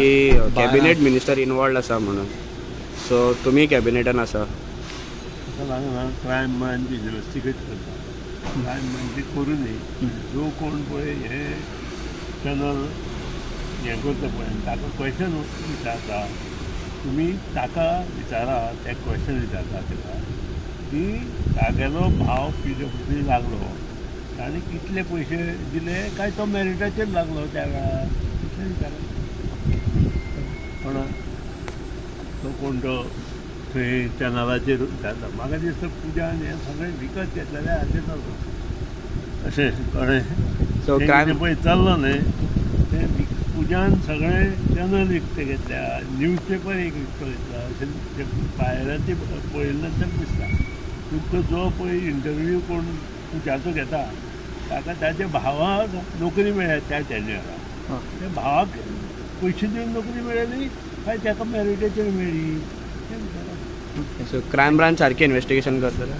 की cabinet minister involved आसा म्हणून, सो तुमी कॅबिनेटान आसा. लागना क्रायम ब्रांच इन्वेस्टिगेट करता, क्रायम ब्रांची करूं न्ही. जो कोण पळय हे चॅनल हें करता पळय ताका क्वेश्चन विचारता, तुमी ताका विचारा, ते क्वेश्चन विचारता ताका की तागेलो भाव पी डब्ल्यू डी लागलो ताणें कितले पयशे दिले काय तो मॅरिटाचेर लागलो त्या वेळार, तितलें विचारा. पण तो कोण तो थंय चॅनलाचेर विचारता. म्हाका दिसता पुजान हें सगळें विकत घेतलेलें हाचेर अशें कळ्ळें. सो तें क्रायम कितें पळय चल्लां न्हय तें पुजान सगळें चॅनल विकतें घेतल्या, न्यूज पेपर एक विकतो घेतला अशें तें भायराती पळयलें नंतर दिसता. तुमकां जो पळय इंटरव्यू कोण पुजाचो घेता ताका ताच्या भावाक नोकरी मेळ्ळ्या त्या चॅनलार, त्या भावाक पयशे दिवन नोकरी मेळ्ळी काय ताका मॅरिटाचेर मेळ्ळी तें विचारा. सो क्रायम ब्रांच सारकें इन्वेस्टिगेशन करतलें.